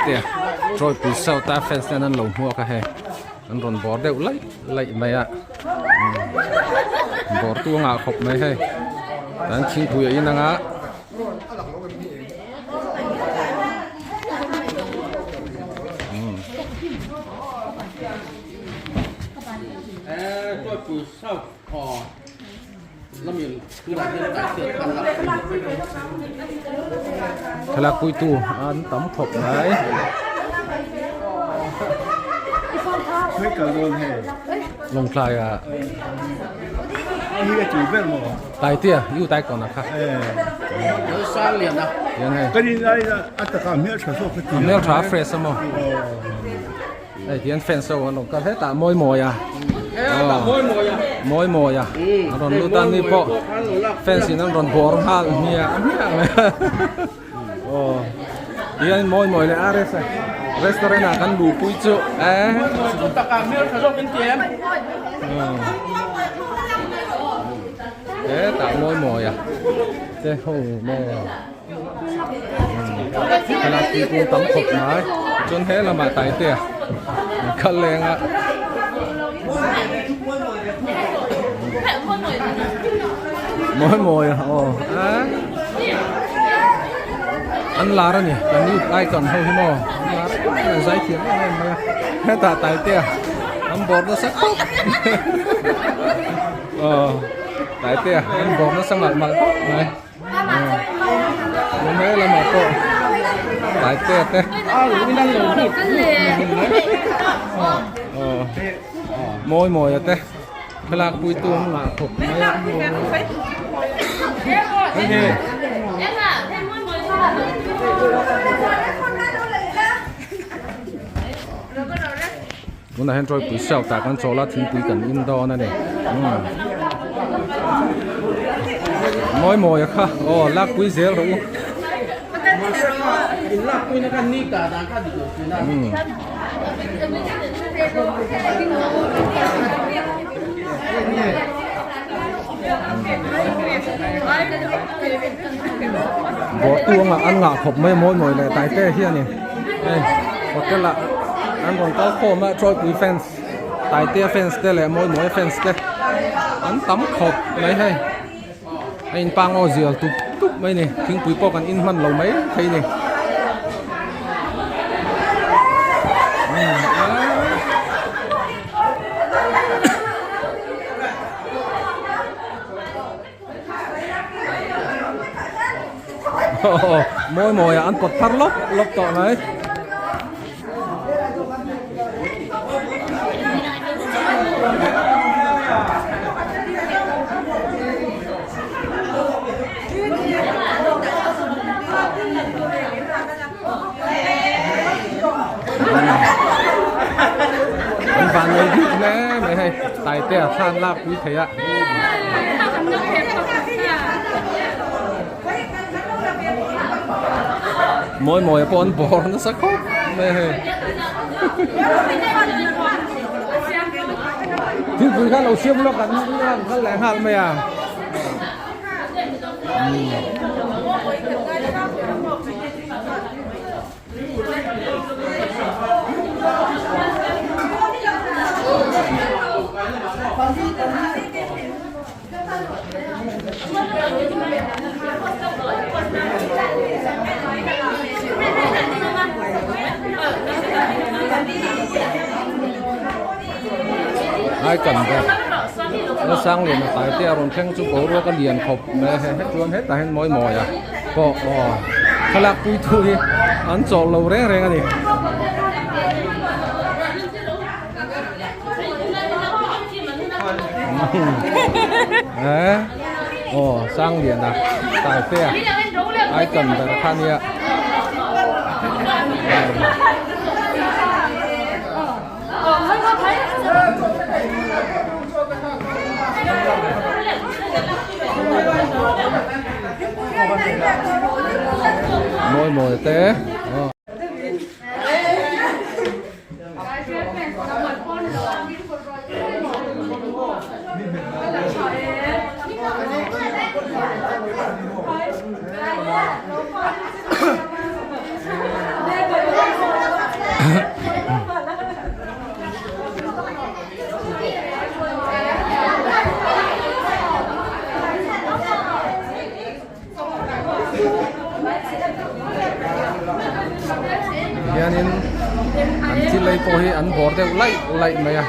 Taitea Trawipui South a fans ten an lo hmuak a hei an rawn bawr deuh laih laih mai a bawr tu a ngah khawp mai hei tan thingpui a inang a. Thlalak puitu an tam khawp mai. Lawngtlai ah Taitea U Tai kawn ah kha. A hmeltha a fresh a maw. Hei hian fans ho an rawn kal hetah mawi mawi a mawi mawi a an rawn lut a ni pawh fans in an rawn bawr nghal hmiah hmiah mai aw tihian mawi mawi leh RS a restaurant ah kan luhpui chu eh hetah mawi mawi a te ho maw. Thlalak thingkung tam khawp mai chuan he lamah Taitea an kal leng a. Mawi mawi a aw an lar a ni kan youth icon ho hi maw an lar an zai thiam em em mai a hetah Taitea an bawr nasa khawp aw Taitea an bawr nasa malh malh khawp mai. He lamah pawh Taitea te mawi mawi a te thlalak pui tu an ngah khawp mai a. Tunah hian Trawipui South ah kan chawl a thingpui kan in dawn a ni mawi mawi a kha aw lakpui zel rawh u Bawhtu anga an ngah khawp mai mawi mawi leh Taite hianin hei hotel ah an rawn kal khawm a Trawipui fans Taitea fans te leh mawi mawi fans te an tam khawp mai hei a in pangaw zial tup tup mai ni thingpui pawh kan in hman lo mai thei ni. Mawi mawi ah an kawt thar lawp lawp tawh mai. An van nei bik hle mai hei Taitea thlan lak pui thei a. Mawi mawi pawh an bawr nasa khawp mai hei. Thilpui kha lo siam lawk an kal leh nghal mai a. Ai kan ber a sang lian a tai te a rawn thleng chu boruak a lian khawp mai a hei chuan hetah hian mawi mawi a pawh aw thlalak pui thu hi an chawlh lo reng reng a ni. Eh aw sang lian a tai te a ai kan ber kha nia. Mawi mawi te aw. hi an bawr deuh laih laih mai a.